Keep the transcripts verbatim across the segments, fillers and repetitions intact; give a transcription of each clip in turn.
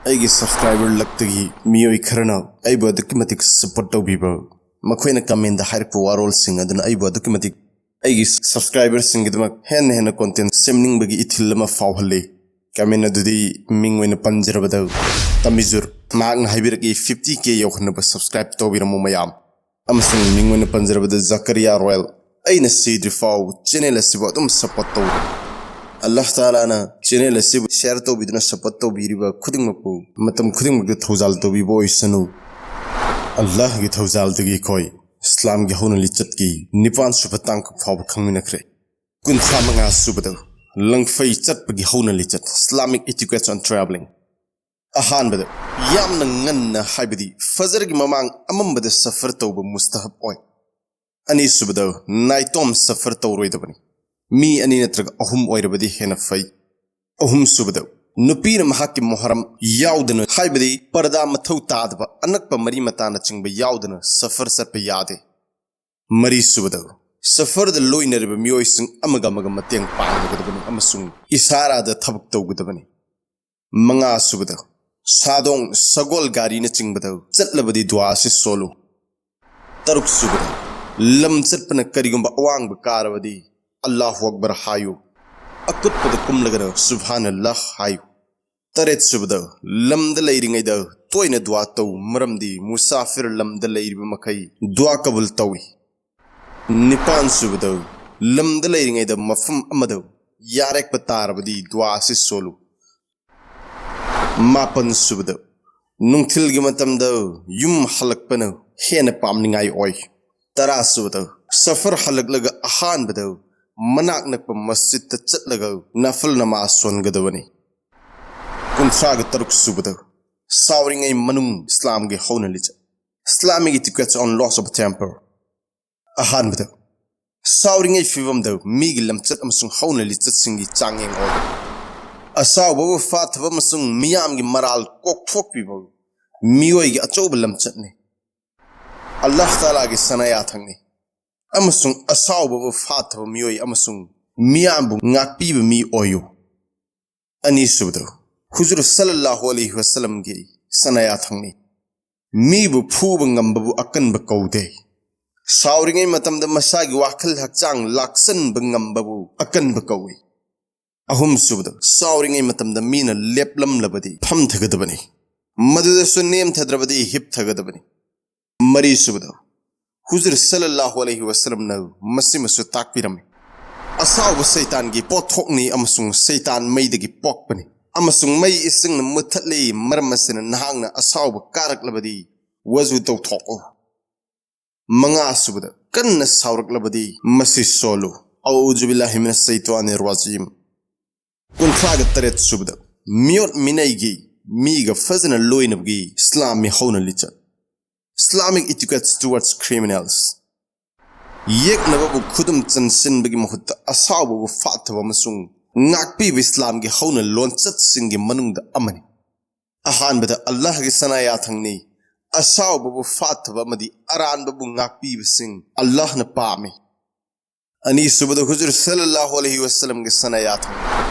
ꯑꯩꯒꯤ subscriber ꯂꯛꯇꯒꯤ ꯃꯤꯑꯣꯏ ꯈꯔꯅ ꯑꯩꯕꯨ ꯑꯗꯨꯛꯀꯤ ꯃꯇꯤꯛ support ꯇꯧꯕꯤꯕ, ꯃꯈꯣꯏꯅ commentꯗ ꯍꯥꯏꯔꯛꯄ ꯋꯥꯔꯣꯜꯁꯤꯡ ꯑꯗꯨꯅ ꯑꯩꯕꯨ ꯑꯗꯨꯛꯀꯤ ꯃꯇꯤꯛ ꯑꯩꯒꯤ subscriberꯁꯤꯡꯒꯤꯗꯃꯛ ꯍꯦꯟꯅ ꯍꯦꯟꯅ content ꯁꯦꯝꯅꯤꯡꯕꯒꯤ ꯏꯊꯤꯜ ꯑꯃ ꯐꯥꯎꯍꯜꯂꯤ꯫ Comment ꯑꯗꯨꯗꯤ ꯃꯤꯡ ꯑꯣꯏꯅ ꯄꯟꯖꯔꯕꯗ ꯇꯝꯕꯤꯖꯨꯔ, ꯃꯍꯥꯛꯅ ꯍꯥꯏꯕꯤꯔꯛꯏ, "fifty K ꯌꯧꯍꯟꯅꯕ subscribe ꯇꯧꯕꯤꯔꯝꯃꯨ ꯃꯌꯥꯝ"꯫ ꯑꯃꯁꯨꯡ ꯃꯤꯡ ꯑꯣꯏꯅ ꯄꯟꯖꯔꯕꯗ ꯖꯀꯔꯤꯌꯥ ꯔꯣꯌꯦꯜ, "ꯑꯩꯅ ꯁꯤꯗ꯭ꯔꯤ ꯐꯥꯎ channel ꯑꯁꯤꯕꯨ ꯑꯗꯨꯝ support ꯇꯧꯔꯤ꯫ ꯑꯜꯂꯥꯍ ꯇꯥꯂꯥꯅ channel ꯑꯁꯤꯕꯨ share ꯇꯧꯕꯤꯗꯨꯅ support ꯇꯧꯕꯤꯔꯤꯕ ꯈꯨꯗꯤꯡꯃꯛꯄꯨ ꯃꯇꯝ ꯈꯨꯗꯤꯡꯃꯛꯇ ꯊꯧꯖꯥꯜ ꯇꯧꯕꯤꯕ ꯑꯣꯏꯁꯅꯨ"꯫ ꯑꯜꯂꯥꯍꯒꯤ ꯊꯧꯖꯥꯜꯗꯒꯤ ꯑꯩꯈꯣꯏ ꯏꯁꯂꯥꯝꯒꯤ ꯍꯧꯅ ꯂꯤꯆꯠꯀꯤ ꯅꯤꯄꯥꯟ ꯁꯨꯕ ꯇꯥꯡꯀꯛ ꯐꯥꯎꯕ ꯈꯪꯃꯤꯟꯅꯈ꯭ꯔꯦ꯫ ꯀꯨꯟꯊ꯭ꯔꯥ ꯃꯉꯥ ꯁꯨꯕꯗ, ꯂꯪꯐꯩ ꯆꯠꯄꯒꯤ ꯍꯧꯅ ꯂꯤꯆꯠ, Islamic etiquette on travelling꯫ ꯑꯍꯥꯟꯕꯗ, ꯌꯥꯝꯅ ꯉꯟꯅ, ꯍꯥꯏꯕꯗꯤ ꯐꯖꯔꯒꯤ ꯃꯃꯥꯡ ꯑꯃꯝꯕꯗ ꯁꯐꯔ ꯇꯧꯕ ꯃꯨꯁꯇꯍꯕ ꯑꯣꯏ꯫ ꯑꯅꯤꯁꯨꯕꯗ, ꯅꯥꯏꯇꯣꯝ ꯁꯐꯔ ꯇꯧꯔꯣꯏꯗꯕꯅꯤ꯫ ꯃꯤ ꯑꯅꯤ ꯅꯠꯇ꯭ꯔꯒ ꯑꯍꯨꯝ ꯑꯣꯏꯔꯕꯗꯤ ꯍꯦꯟꯅ ꯐꯩ꯫ ꯑꯍꯨꯝꯁꯨꯕꯗ, ꯅꯨꯄꯤꯅ ꯃꯍꯥꯛꯀꯤ ꯃꯣꯍꯔꯝ ꯌꯥꯎꯗꯅ, ꯍꯥꯏꯕꯗꯤ ꯄꯔꯗꯥ ꯃꯊꯧ ꯇꯥꯗꯕ ꯑꯅꯛꯄ ꯃꯔꯤ ꯃꯇꯥꯅꯆꯤꯡꯕ ꯌꯥꯎꯗꯅ ꯁꯐꯔ ꯆꯠꯄ ꯌꯥꯗꯦ꯫ ꯃꯔꯤꯁꯨꯕꯗ, ꯁꯐꯔꯗ ꯂꯣꯏꯅꯔꯤꯕ ꯃꯤꯑꯣꯏꯁꯤꯡ ꯑꯃꯒ ꯑꯃꯒ ꯃꯇꯦꯡ ꯄꯥꯡꯒꯗꯕꯅꯤ ꯑꯃꯁꯨꯡ ꯏꯁꯥꯔꯥꯗ ꯊꯕꯛ ꯇꯧꯒꯗꯕꯅꯤ꯫ ꯃꯉꯥꯁꯨꯕꯗ, ꯁꯥꯗꯣꯡ, ꯁꯒꯣꯜ ꯒꯥꯔꯤꯅꯆꯤꯡꯕꯗ ꯆꯠꯂꯕꯗꯤ ꯗꯨꯋꯥ ꯑꯁꯤ ꯁꯣꯜꯂꯨ꯫ ꯇꯔꯨꯛꯁꯨꯕꯗ, ꯂꯝ ꯆꯠꯄꯅ ꯀꯔꯤꯒꯨꯝꯕ ꯑꯋꯥꯡꯕ ꯀꯥꯔꯕꯗꯤ ꯑꯜꯂꯥꯍꯨ ꯑꯛꯕꯔ ꯍꯥꯏꯌꯨ꯫ ꯑꯀꯨꯠꯄꯗ ꯀꯨꯝꯂꯒꯅ ꯁꯨꯕꯍꯥꯅꯜꯂꯥꯍ ꯍꯥꯏꯌꯨ꯫ ꯇꯔꯦꯠꯁꯨꯕꯗ, ꯂꯝꯗ ꯂꯩꯔꯤꯉꯩꯗ ꯇꯣꯏꯅ ꯗꯨꯋꯥ ꯇꯧ, ꯃꯔꯝꯗꯤ ꯃꯨꯁꯥꯐꯤꯔ ꯂꯝꯗ ꯂꯩꯔꯤꯕ ꯃꯈꯩ ꯗꯨꯋꯥ ꯀꯕꯨꯜ ꯇꯧꯏ꯫ ꯅꯤꯄꯥꯟꯁꯨꯕꯗ, ꯂꯝꯗ ꯂꯩꯔꯤꯉꯩꯗ ꯃꯐꯝ ꯑꯃꯗ ꯌꯥꯔꯦꯛꯄ ꯇꯥꯔꯕꯗꯤ ꯗꯨꯋꯥ ꯑꯁꯤ ꯁꯣꯜꯂꯨ꯫ ꯃꯥꯄꯟꯁꯨꯕꯗ, ꯅꯨꯡꯊꯤꯜꯒꯤ ꯃꯇꯝꯗ ꯌꯨꯝ ꯍꯜꯂꯛꯄꯅ ꯍꯦꯟꯅ ꯄꯥꯝꯅꯤꯡꯉꯥꯏ ꯑꯣꯏ꯫ ꯇꯔꯥꯁꯨꯕꯗ, ꯁꯐꯔ ꯍꯜꯂꯛꯂꯒ ꯑꯍꯥꯟꯕꯗ ꯃꯅꯥꯛ ꯅꯛꯄ ꯃꯁꯖꯤꯗꯇ ꯆꯠꯂꯒ ꯅꯐꯜ ꯅꯃꯥꯖ ꯁꯣꯟꯒꯗꯕꯅꯤ꯫ ꯀꯨꯟꯊ꯭ꯔꯥꯒ ꯇꯔꯨꯛꯁꯨꯕꯗ, ꯁꯥꯎꯔꯤꯉꯩ ꯃꯅꯨꯡ ꯏꯁꯂꯥꯝꯒꯤ ꯍꯧꯅ ꯂꯤꯆꯠ, Islamic etiquette on loss of temper꯫ ꯑꯍꯥꯟꯕꯗ, ꯁꯥꯎꯔꯤꯉꯩ ꯐꯤꯕꯝꯗ ꯃꯤꯒꯤ ꯂꯝꯆꯠ ꯑꯃꯁꯨꯡ ꯍꯧꯅ ꯂꯤꯆꯠꯁꯤꯡꯒꯤ ꯆꯥꯡꯌꯦꯡ ꯑꯣꯏ꯫ ꯑꯁꯥꯎꯕꯕꯨ ꯐꯥꯊꯕ ꯑꯃꯁꯨꯡ ꯃꯤꯌꯥꯝꯒꯤ ꯃꯔꯥꯜ ꯀꯣꯛꯊꯣꯛꯄꯤꯕ ꯃꯤꯑꯣꯏꯒꯤ ꯑꯆꯧꯕ ꯂꯝꯆꯠꯅꯤ꯫ ꯑꯜꯂꯥꯍ ꯇꯥꯂꯥꯒꯤ ꯁꯅꯥꯌꯥꯊꯪꯅꯤ꯫ ꯑꯃꯁꯨꯡ ꯑꯁꯥꯎꯕꯕꯨ ꯐꯥꯊꯕ ꯃꯤꯑꯣꯏ ꯑꯃꯁꯨꯡ ꯃꯤꯌꯥꯝꯕꯨ ꯉꯥꯛꯄꯤꯕ ꯃꯤ ꯑꯣꯏꯌꯨ꯫ ꯑꯅꯤꯁꯨꯕꯗ, ꯍꯨꯖꯨꯔ ꯁꯜꯂꯜꯂꯥꯍꯨ ꯑꯂꯩꯍꯤ ꯋꯁꯜꯂꯝꯒꯤ ꯁꯅꯥꯌꯥꯊꯪꯅꯤ꯫ ꯃꯤꯕꯨ ꯐꯨꯕ ꯉꯝꯕꯕꯨ ꯑꯀꯟꯕ ꯀꯧꯗꯦ꯫ ꯁꯥꯎꯔꯤꯉꯩ ꯃꯇꯝꯗ ꯃꯁꯥꯒꯤ ꯋꯥꯈꯜ ꯍꯛꯆꯥꯡ ꯂꯥꯛꯁꯟꯕ ꯉꯝꯕꯕꯨ ꯑꯀꯟꯕ ꯀꯧꯏ꯫ ꯑꯍꯨꯝꯁꯨꯕꯗ, ꯁꯥꯎꯔꯤꯉꯩ ꯃꯇꯝꯗ ꯃꯤꯅ ꯂꯦꯞꯂꯝꯂꯕꯗꯤ ꯐꯝꯊꯒꯗꯕꯅꯤ, ꯃꯗꯨꯗꯁꯨ ꯅꯦꯝꯊꯗ꯭ꯔꯕꯗꯤ ꯍꯤꯞꯊꯒꯗꯕꯅꯤ꯫ ꯃꯔꯤꯁꯨꯕꯗ, ꯍꯨꯖꯨꯔ ꯁꯜꯂꯜꯂꯥꯍꯨ ꯑꯂꯩꯍꯤ ꯋꯁꯜꯂꯝꯅ ꯃꯁꯤꯃꯁꯨ ꯇꯥꯛꯄꯤꯔꯝꯃꯤ꯫ ꯑꯁꯥꯎꯕ ꯁꯩꯇꯥꯟꯒꯤ ꯄꯣꯠꯊꯣꯛꯅꯤ ꯑꯃꯁꯨꯡ ꯁꯩꯇꯥꯟ ꯃꯩꯗꯒꯤ ꯄꯣꯛꯄꯅꯤ, ꯑꯃꯁꯨꯡ ꯃꯩ ꯏꯁꯤꯡꯅ ꯃꯨꯠꯊꯠꯂꯤ꯫ ꯃꯔꯝ ꯑꯁꯤꯅ ꯅꯍꯥꯛꯅ ꯑꯁꯥꯎꯕ ꯀꯥꯔꯛꯂꯕꯗꯤ ꯋꯖꯨ ꯇꯧꯊꯣꯛꯎ꯫ ꯃꯉꯥꯁꯨꯕꯗ, ꯀꯟꯅ ꯁꯥꯎꯔꯛꯂꯕꯗꯤ ꯃꯁꯤ ꯁꯣꯜꯂꯨ꯫ ꯑꯎꯖꯨ ꯕꯤꯜꯂꯥꯍꯤ ꯃꯤꯅꯁ ꯁꯩꯇ꯭ꯋꯥꯅꯤꯔ ꯔꯥꯖꯤꯝ꯫ ꯀꯨꯟꯊ꯭ꯔꯥꯒ ꯇꯔꯦꯠ ꯁꯨꯕꯗ, ꯃꯤꯑꯣꯠ ꯃꯤꯅꯩꯒꯤ ꯃꯤꯒ ꯐꯖꯅ ꯂꯣꯏꯅꯕꯒꯤ ꯏꯁꯂꯥꯝꯒꯤ ꯍꯧꯅ ꯂꯤꯆꯠ꯫ Islamic etiquettes towards criminals. ꯌꯦꯛꯅꯕꯕꯨ ꯈꯨꯗꯨꯝ ꯆꯟꯁꯤꯟꯕꯒꯤ ꯃꯍꯨꯠꯇ ꯑꯁꯥꯎꯕꯕꯨ ꯐꯥꯊꯕ ꯑꯃꯁꯨꯡ ꯉꯥꯛꯄꯤꯕ ꯏꯁꯂꯥꯝꯒꯤ ꯍꯧꯅ ꯂꯣꯟꯆꯠꯁꯤꯡꯒꯤ ꯃꯅꯨꯡꯗ ꯑꯃꯅꯤ꯫ ꯑꯍꯥꯟꯕꯗ ꯑꯜꯂꯥꯍꯒꯤ ꯁꯅꯥꯌꯥꯊꯪꯅꯤ꯫ ꯑꯁꯥꯎꯕꯕꯨ ꯐꯥꯊꯕ ꯑꯃꯗꯤ ꯑꯔꯥꯟꯕꯕꯨ ꯉꯥꯛꯄꯤꯕꯁꯤꯡ ꯑꯜꯂꯥꯍꯅ ꯄꯥꯝꯃꯤ꯫ ꯑꯅꯤꯁꯨꯕꯗ ꯍꯨꯖꯨꯔ ꯁꯜꯂꯜꯂꯥꯍꯨ ꯑꯂꯩꯍꯤ ꯋꯁꯜꯂꯝꯒꯤ ꯁꯅꯥꯌꯥꯊꯪ꯫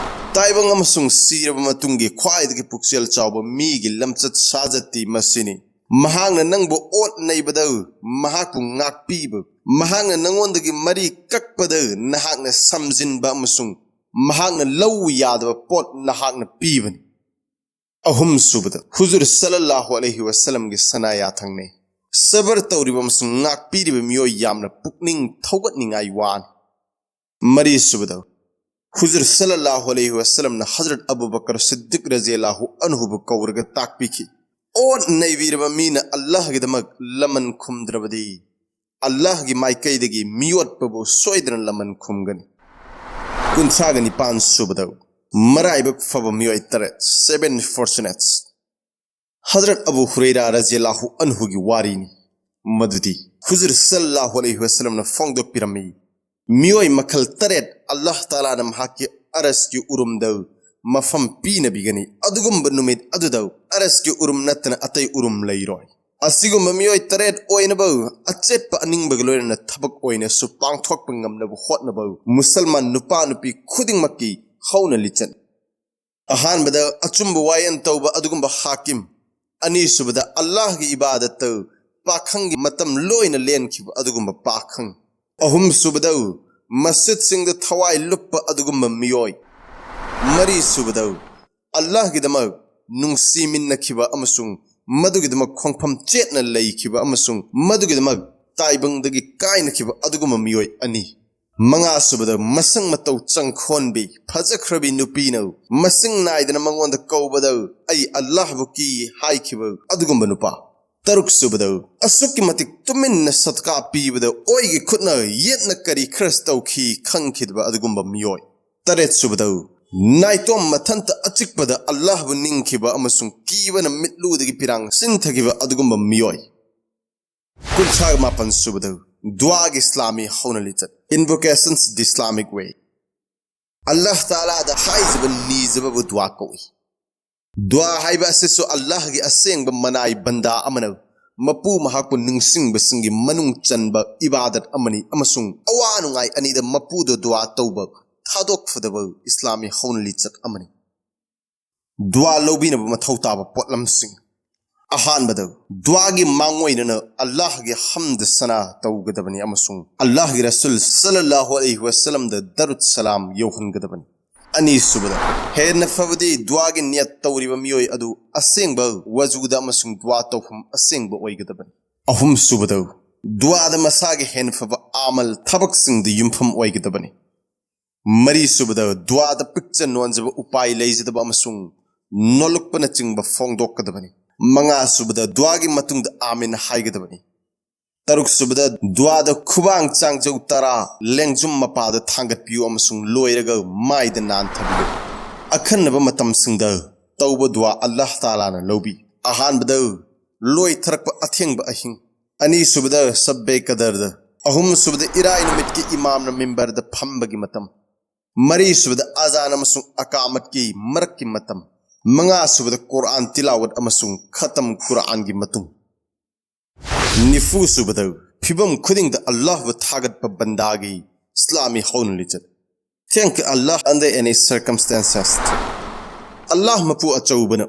ꯇꯥꯏꯕꯪ ꯑꯃꯁꯨꯡ ꯁꯤꯔꯕ ꯃꯇꯨꯡꯒꯤ ꯈ꯭ꯋꯥꯏꯗꯒꯤ ꯄꯨꯛꯆꯦꯜ ꯆꯥꯎꯕ ꯃꯤꯒꯤ ꯂꯝꯆꯠ ꯁꯥꯖꯠꯇꯤ ꯃꯁꯤꯅꯤ꯫ ꯃꯍꯥꯛꯅ ꯅꯪꯕꯨ ꯑꯣꯠ ꯅꯩꯕꯗ ꯃꯍꯥꯛꯄꯨ ꯉꯥꯛꯄꯤꯕ, ꯃꯍꯥꯛꯅ ꯅꯪꯉꯣꯟꯗꯒꯤ ꯃꯔꯤ ꯀꯛꯄꯗ ꯅꯍꯥꯛꯅ ꯁꯝꯖꯤꯟꯕ ꯑꯃꯁꯨꯡ ꯃꯍꯥꯛꯅ ꯂꯧ ꯌꯥꯗꯕ ꯄꯣꯠ ꯅꯍꯥꯛꯅ ꯄꯤꯕꯅꯤ꯫ ꯑꯍꯨꯝꯁꯨꯕꯗ, ꯍꯨꯖꯨꯔ ꯁꯜꯂꯜꯂꯥꯍꯨ ꯑꯂꯩꯍꯤ ꯋꯁꯜꯂꯝꯒꯤ ꯁꯅꯥꯌꯥꯊꯪꯅꯤ꯫ ꯁꯕꯔ ꯇꯧꯔꯤꯕ ꯑꯃꯁꯨꯡ ꯉꯥꯛꯄꯤꯔꯤꯕ ꯃꯤꯑꯣꯏ ꯌꯥꯝꯅ ꯄꯨꯛꯅꯤꯡ ꯊꯧꯒꯠꯅꯤꯡꯉꯥꯏ ꯋꯥꯅꯤ꯫ ꯃꯔꯤꯁꯨꯕꯗ, ꯍꯨꯖꯨꯔ ꯁꯜꯂꯜꯂꯥꯍꯨ ꯑꯂꯩꯍꯤ ꯋꯁꯜꯂꯝꯅ ꯍꯖꯔꯠ ꯑꯕꯨ ꯕꯀꯔ ꯁꯤꯗꯤꯛ ꯔꯖꯤꯌꯜꯂꯥꯍꯨ ꯑꯟꯍꯨꯕꯨ ꯀꯧꯔꯒ ꯇꯥꯛꯄꯤꯈꯤ, "ꯑꯣꯠ ꯅꯩꯕꯤꯔꯕ ꯃꯤꯅ ꯑꯜꯂꯥꯍꯒꯤꯗꯃꯛ ꯂꯃꯟ ꯈꯨꯝꯗ꯭ꯔꯕꯗꯤ ꯑꯜꯂꯥꯍꯒꯤ ꯃꯥꯏꯀꯩꯗꯒꯤ ꯃꯤꯑꯣꯠꯄꯕꯨ ꯁꯣꯏꯗꯅ ꯂꯃꯟ ꯈꯨꯝꯒꯅꯤ"꯫ ꯀꯨꯟꯊ꯭ꯔꯥꯒ ꯅꯤꯄꯥꯟ ꯁꯨꯕꯗ, ꯃꯔꯥꯏꯕꯛ ꯐꯕ ꯃꯤꯑꯣꯏ ꯇꯔꯦꯠ, seven fortunates꯫ ꯍꯖꯔꯠ ꯑꯕꯨ ꯍꯨꯔꯩꯔꯥ ꯔꯖꯤꯌꯜꯂꯥꯍꯨ ꯑꯟꯍꯨꯒꯤ ꯋꯥꯔꯤꯅꯤ, ꯃꯗꯨꯗꯤ ꯍꯨꯖꯨꯔ ꯁꯜꯂꯜꯂꯥꯍꯨ ꯑꯂꯩꯍꯤ ꯋꯁꯜꯂꯝꯅ ꯐꯣꯡꯗꯣꯛꯄꯤꯔꯝꯃꯤ, "ꯃꯤꯑꯣꯏ ꯃꯈꯜ ꯇꯔꯦꯠ ꯑꯜꯂꯥꯍ ꯇꯥꯂꯥꯅ ꯃꯍꯥꯛꯀꯤ ꯑꯔꯁꯀꯤ ꯎꯔꯨꯝꯗ ꯃꯐꯝ ꯄꯤꯅꯕꯤꯒꯅꯤ꯫ ꯑꯗꯨꯒꯨꯝꯕ ꯅꯨꯃꯤꯠ ꯑꯗꯨꯗ ꯑꯔꯁꯀꯤ ꯎꯔꯨꯝ ꯅꯠꯇꯅ ꯑꯇꯩ ꯎꯔꯨꯝ ꯂꯩꯔꯣꯏ꯫ ꯑꯁꯤꯒꯨꯝꯕ ꯃꯤꯑꯣꯏ ꯇꯔꯦꯠ ꯑꯣꯏꯅꯕ ꯑꯆꯦꯠꯄ ꯑꯅꯤꯡꯕꯒ ꯂꯣꯏꯅꯅ ꯊꯕꯛ ꯑꯣꯏꯅꯁꯨ ꯄꯥꯡꯊꯣꯛꯄ ꯉꯝꯅꯕ ꯍꯣꯠꯅꯕ ꯃꯨꯁꯜꯃꯥꯟ ꯅꯨꯄꯥ ꯅꯨꯄꯤ ꯈꯨꯗꯤꯡꯃꯛꯀꯤ ꯍꯧꯅ ꯂꯤꯆꯠ"꯫ ꯑꯍꯥꯟꯕꯗ, ꯑꯆꯨꯝꯕ ꯋꯥꯌꯦꯜ ꯇꯧꯕ ꯑꯗꯨꯒꯨꯝꯕ ꯍꯥꯀꯤꯝ꯫ ꯑꯅꯤꯁꯨꯕꯗ, ꯑꯜꯂꯥꯍꯒꯤ ꯏꯕꯥꯗꯠꯇ ꯄꯥꯈꯪꯒꯤ ꯃꯇꯝ ꯂꯣꯏꯅ ꯂꯦꯟꯈꯤꯕ ꯑꯗꯨꯒꯨꯝꯕ ꯄꯥꯈꯪ꯫ ꯑꯍꯨꯝꯁꯨꯕꯗ, ꯃꯁꯖꯤꯗꯁꯤꯡꯗ ꯊꯋꯥꯏ ꯂꯨꯞꯄ ꯑꯗꯨꯒꯨꯝꯕ ꯃꯤꯑꯣꯏ꯫ ꯃꯔꯤꯁꯨꯕꯗ, ꯑꯜꯂꯥꯍꯒꯤꯗꯃꯛ ꯅꯨꯡꯁꯤꯃꯤꯟꯅꯈꯤꯕ ꯑꯃꯁꯨꯡ ꯃꯗꯨꯒꯤꯗꯃꯛ ꯈꯣꯡꯐꯝ ꯆꯦꯠꯅ ꯂꯩꯈꯤꯕ ꯑꯃꯁꯨꯡ ꯃꯗꯨꯒꯤꯗꯃꯛ ꯇꯥꯏꯕꯪꯗꯒꯤ ꯀꯥꯏꯅꯈꯤꯕ ꯑꯗꯨꯒꯨꯝꯕ ꯃꯤꯑꯣꯏ ꯑꯅꯤ꯫ ꯃꯉꯥꯁꯨꯕꯗ, ꯃꯁꯪ ꯃꯇꯧ ꯆꯪꯈꯣꯟꯕꯤ ꯐꯖꯈ꯭ꯔꯕꯤ ꯅꯨꯄꯤꯅ ꯃꯁꯤꯡ ꯅꯥꯏꯗꯅ ꯃꯉꯣꯟꯗ ꯀꯧꯕꯗ, "ꯑꯩ ꯑꯜꯂꯥꯍꯕꯨ ꯀꯤ" ꯍꯥꯏꯈꯤꯕ ꯑꯗꯨꯒꯨꯝꯕ ꯅꯨꯄꯥ꯫ ꯇꯔꯨꯛꯁꯨꯕꯗ, ꯑꯁꯨꯛꯀꯤ ꯃꯇꯤꯛ ꯇꯨꯃꯤꯟꯅ ꯁꯗꯀꯥ ꯄꯤꯕꯗ ꯑꯣꯏꯒꯤ ꯈꯨꯠꯅ ꯌꯦꯠꯅ ꯀꯔꯤ ꯈꯔꯁ ꯇꯧꯈꯤ ꯈꯪꯈꯤꯗꯕ ꯑꯗꯨꯒꯨꯝꯕ ꯃꯤꯑꯣꯏ꯫ ꯇꯔꯦꯠꯁꯨꯕꯗ, ꯅꯥꯏꯇꯣꯝ ꯃꯊꯟꯇ ꯑꯆꯤꯛꯄꯗ ꯑꯜꯂꯥꯍꯕꯨ ꯅꯤꯡꯈꯤꯕ ꯑꯃꯁꯨꯡ ꯀꯤꯕꯅ ꯃꯤꯠꯂꯨꯗꯒꯤ ꯄꯤꯔꯥꯡ ꯁꯤꯟꯊꯈꯤꯕ ꯑꯗꯨꯒꯨꯝꯕ ꯃꯤꯑꯣꯏ꯫ ꯀꯨꯟꯊ꯭ꯔꯥ ꯃꯥꯄꯟꯁꯨꯕꯗ, ꯗꯨꯋꯥꯒꯤ ꯏꯁꯂꯥꯃꯤ ꯍꯧꯅ ꯂꯤꯆꯠ, Invocations the Islamic Way꯫ ꯑꯜꯂꯥꯍ ꯇꯥꯂꯥꯗ ꯍꯥꯏꯖꯕ ꯅꯤꯖꯕꯕꯨ ꯗꯨꯋꯥ ꯀꯧꯏ꯫ ꯗꯨꯋꯥ ꯍꯥꯏꯕ ꯑꯁꯤꯁꯨ ꯑꯜꯂꯥꯍꯒꯤ ꯑꯁꯦꯡꯕ ꯃꯅꯥꯏ ꯕꯟꯗꯥ ꯑꯃꯅ ꯃꯄꯨ ꯃꯍꯥꯛꯄꯨ ꯅꯤꯡꯁꯤꯡꯕꯁꯤꯡꯒꯤ ꯃꯅꯨꯡ ꯆꯟꯕ ꯏꯕꯥꯗꯠ ꯑꯃꯅꯤ ꯑꯃꯁꯨꯡ ꯑꯋꯥ ꯅꯨꯡꯉꯥꯏ ꯑꯅꯤꯗ ꯃꯄꯨꯗ ꯗꯨꯋꯥ ꯇꯧꯕ ꯊꯥꯗꯣꯛꯐꯗꯕ ꯏꯁꯂꯥꯃꯤ ꯍꯧꯅ ꯂꯤꯆꯠ ꯑꯃꯅꯤ꯫ ꯗꯨꯋꯥ ꯂꯧꯕꯤꯅꯕ ꯃꯊꯧ ꯇꯥꯕ ꯄꯣꯠꯂꯝꯁꯤꯡ꯫ ꯑꯍꯥꯟꯕꯗ, ꯗꯨꯋꯥꯒꯤ ꯃꯥꯡꯑꯣꯏꯅꯅ ꯑꯜꯂꯥꯍꯒꯤ ꯍꯝꯗ ꯁꯅꯥ ꯇꯧꯒꯗꯕꯅꯤ ꯑꯃꯁꯨꯡ ꯑꯜꯂꯥꯍꯒꯤ ꯔꯁꯨꯜ ꯁꯜꯂꯜꯂꯥꯍꯨ ꯑꯂꯩꯍꯤ ꯋꯁꯜꯂꯝꯗ ꯗꯔꯨꯗ ꯁꯂꯥꯝ ꯌꯧꯍꯟꯒꯗꯕꯅꯤ꯫ ꯑꯅꯤꯁꯨꯕꯗ, ꯍꯦꯟꯅ ꯐꯕꯗꯤ ꯗꯨꯋꯥꯒꯤ ꯅꯤꯌꯠ ꯇꯧꯔꯤꯕ ꯃꯤꯑꯣꯏ ꯑꯗꯨ ꯑꯁꯦꯡꯕ ꯋꯖꯨꯗ ꯑꯃꯁꯨꯡ ꯗꯨꯋꯥ ꯇꯧꯐꯝ ꯑꯁꯦꯡꯕ ꯑꯣꯏꯒꯗꯕꯅꯤ꯫ ꯑꯍꯨꯝꯁꯨꯕꯗ, ꯗꯨꯋꯥꯗ ꯃꯁꯥꯒꯤ ꯍꯦꯟꯅ ꯐꯕ ꯑꯃꯜ ꯊꯕꯛꯁꯤꯡꯗ ꯌꯨꯝꯐꯝ ꯑꯣꯏꯒꯗꯕꯅꯤ꯫ ꯃꯔꯤꯁꯨꯕꯗ, ꯗꯨꯋꯥꯗ ꯄꯤꯛꯆ ꯅꯣꯟꯖꯕ, ꯎꯄꯥꯏ ꯂꯩꯖꯗꯕ ꯑꯃꯁꯨꯡ ꯅꯣꯜꯂꯛꯄꯅꯆꯤꯡꯕ ꯐꯣꯡꯗꯣꯛꯀꯗꯕꯅꯤ꯫ ꯃꯉꯥꯁꯨꯕꯗ, ꯗꯨꯋꯥꯒꯤ ꯃꯇꯨꯡꯗ ꯑꯥꯃꯤꯟ ꯍꯥꯏꯒꯗꯕꯅꯤ꯫ ꯇꯔꯨꯛꯁꯨꯕꯗ, ꯗꯨꯋꯥꯗ ꯈꯨꯕꯥꯡ ꯆꯥꯡꯖꯧ ꯇꯔꯥ ꯂꯦꯡꯖꯨꯝ ꯃꯄꯥꯗ ꯊꯥꯡꯒꯠꯄꯤꯌꯨ ꯑꯃꯁꯨꯡ ꯂꯣꯏꯔꯒ ꯃꯥꯏꯗ ꯅꯥꯟꯊꯕꯤꯌꯨ꯫ ꯑꯈꯟꯅꯕ ꯃꯇꯝꯁꯤꯡꯗ ꯇꯧꯕ ꯗꯨꯋꯥ ꯑꯜꯂꯥꯍ ꯇꯥꯂꯥꯅ ꯂꯧꯕꯤ꯫ ꯑꯍꯥꯟꯕꯗ, ꯂꯣꯏꯊꯔꯛꯄ ꯑꯊꯦꯡꯕ ꯑꯍꯤꯡ꯫ ꯑꯅꯤꯁꯨꯕꯗ, ꯁꯕꯕꯦ ꯀꯗꯔꯗ꯫ ꯑꯍꯨꯝꯁꯨꯕꯗ, ꯏꯔꯥꯏ ꯅꯨꯃꯤꯠꯀꯤ ꯏꯃꯥꯝꯅ ꯃꯤꯝꯕꯔꯗ ꯐꯝꯕꯒꯤ ꯃꯇꯝ꯫ ꯃꯔꯤꯁꯨꯕꯗ, ꯑꯖꯥꯟ ꯑꯃꯁꯨꯡ ꯑꯀꯥꯃꯠꯀꯤ ꯃꯔꯛꯀꯤ ꯃꯇꯝ꯫ ꯃꯉꯥꯁꯨꯕꯗ, ꯀꯨꯔꯥꯟ ꯇꯤꯂꯥꯋꯠ ꯑꯃꯁꯨꯡ ꯈꯇꯝ ꯀꯨꯔꯥꯟꯒꯤ ꯃꯇꯨꯡ꯫ ꯅꯤꯐꯨꯁꯨꯕꯗ, ꯐꯤꯚꯝ ꯈꯨꯗꯤꯡꯗ ꯑꯜꯂꯥꯍꯕꯨ ꯊꯥꯒꯠꯄ ꯕꯟꯗꯥꯒꯤ ꯏꯁꯂꯥꯃꯤ ꯍꯧꯅ ꯂꯤꯆꯠ꯫ Thank Allah under any circumstances. ꯑꯜꯂꯥꯍ ꯃꯄꯨ ꯑꯆꯧꯕꯅ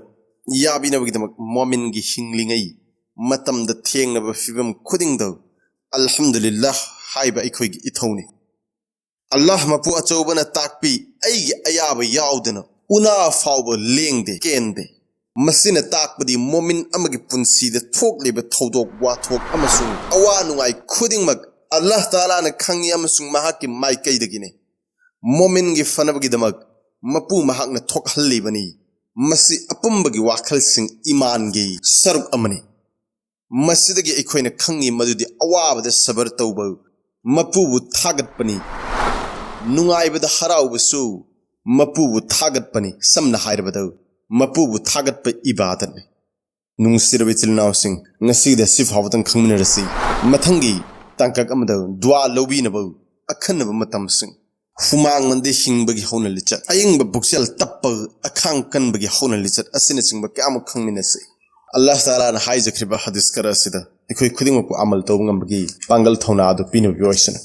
ꯌꯥꯕꯤꯅꯕꯒꯤꯗꯃꯛ ꯃꯣꯃꯤꯟꯒꯤ ꯍꯤꯡꯂꯤꯉꯩ ꯃꯇꯝꯗ ꯊꯦꯡꯅꯕ ꯐꯤꯕꯝ ꯈꯨꯗꯤꯡꯗ "ꯑꯜꯍꯝꯗꯨꯂꯤꯜꯂꯥꯍ" ꯍꯥꯏꯕ ꯑꯩꯈꯣꯏꯒꯤ ꯏꯊꯧꯅꯤ꯫ ꯑꯜꯂꯥꯍ ꯃꯄꯨ ꯑꯆꯧꯕꯅ ꯇꯥꯛꯄꯤ, "ꯑꯩꯒꯤ ꯑꯌꯥꯕ ꯌꯥꯎꯗꯅ ꯎꯅꯥ ꯐꯥꯎꯕ ꯂꯦꯡꯗꯦ, ꯀꯦꯟꯗꯦ"꯫ ꯃꯁꯤꯅ ꯇꯥꯛꯄꯗꯤ ꯃꯣꯃꯤꯟ ꯑꯃꯒꯤ ꯄꯨꯟꯁꯤꯗ ꯊꯣꯛꯂꯤꯕ ꯊꯧꯗꯣꯛ ꯋꯥꯊꯣꯛ ꯑꯃꯁꯨꯡ ꯑꯋꯥ ꯅꯨꯡꯉꯥꯏ ꯈꯨꯗꯤꯡꯃꯛ ꯑꯜꯂꯥꯍ ꯇꯥꯂꯥꯅ ꯈꯪꯉꯤ ꯑꯃꯁꯨꯡ ꯃꯍꯥꯛꯀꯤ ꯃꯥꯏꯀꯩꯗꯒꯤꯅꯤ꯫ ꯃꯣꯃꯤꯟꯒꯤ ꯐꯅꯕꯒꯤꯗꯃꯛ ꯃꯄꯨ ꯃꯍꯥꯛꯅ ꯊꯣꯛꯍꯜꯂꯤꯕꯅꯤ꯫ ꯃꯁꯤ ꯑꯄꯨꯝꯕꯒꯤ ꯋꯥꯈꯜꯁꯤꯡ, ꯏꯃꯥꯟꯒꯤ ꯁꯔꯨꯛ ꯑꯃꯅꯤ꯫ ꯃꯁꯤꯗꯒꯤ ꯑꯩꯈꯣꯏꯅ ꯈꯪꯉꯤ ꯃꯗꯨꯗꯤ ꯑꯋꯥꯕꯗ ꯁꯕꯔ ꯇꯧꯕ ꯃꯄꯨꯕꯨ ꯊꯥꯒꯠꯄꯅꯤ, ꯅꯨꯡꯉꯥꯏꯕꯗ ꯍꯔꯥꯎꯕꯁꯨ ꯃꯄꯨꯕꯨ ꯊꯥꯒꯠꯄꯅꯤ꯫ ꯁꯝꯅ ꯍꯥꯏꯔꯕꯗ, ꯃꯄꯨꯕꯨ ꯊꯥꯒꯠꯄ ꯏꯕꯥꯗꯠꯅꯤ꯫ ꯅꯨꯡꯁꯤꯔꯕ ꯏꯆꯤꯜ ꯏꯅꯥꯎꯁꯤꯡ, ꯉꯁꯤꯗ ꯁꯤ ꯐꯥꯎꯕꯗꯪ ꯈꯪꯃꯤꯟꯅꯔꯁꯤ꯫ ꯃꯊꯪꯒꯤ ꯇꯥꯡꯀꯛ ꯑꯃꯗ ꯗꯨꯋꯥ ꯂꯧꯕꯤꯅꯕ ꯑꯈꯟꯅꯕ ꯃꯇꯝꯁꯤꯡ꯫ ꯍꯨꯃꯥꯡ ꯃꯟꯗꯤ ꯍꯤꯡꯕꯒꯤ ꯍꯧꯅ ꯂꯤꯆꯠ, ꯑꯌꯤꯡꯕ ꯄꯨꯛꯆꯦꯜ ꯇꯞꯄ ꯑꯈꯥꯡ ꯀꯟꯕꯒꯤ ꯍꯧꯅ ꯂꯤꯆꯠ ꯑꯁꯤꯅꯆꯤꯡꯕ ꯀꯌꯥ ꯑꯃ ꯈꯪꯃꯤꯟꯅꯁꯤ꯫ ꯑꯜꯂꯥꯍ ꯇꯥꯂꯥꯅ ꯍꯥꯏꯖꯈ꯭ꯔꯤꯕ ꯍꯗꯤꯁ ꯈꯔ ꯑꯁꯤꯗ ꯑꯩꯈꯣꯏ ꯈꯨꯗꯤꯡꯃꯛꯄꯨ ꯑꯃꯜ ꯇꯧꯕ ꯉꯝꯕꯒꯤ ꯄꯥꯡꯒꯜ ꯊꯧꯅꯥ ꯑꯗꯨ ꯄꯤꯅꯕ ꯑꯣꯏꯁꯅꯨ꯫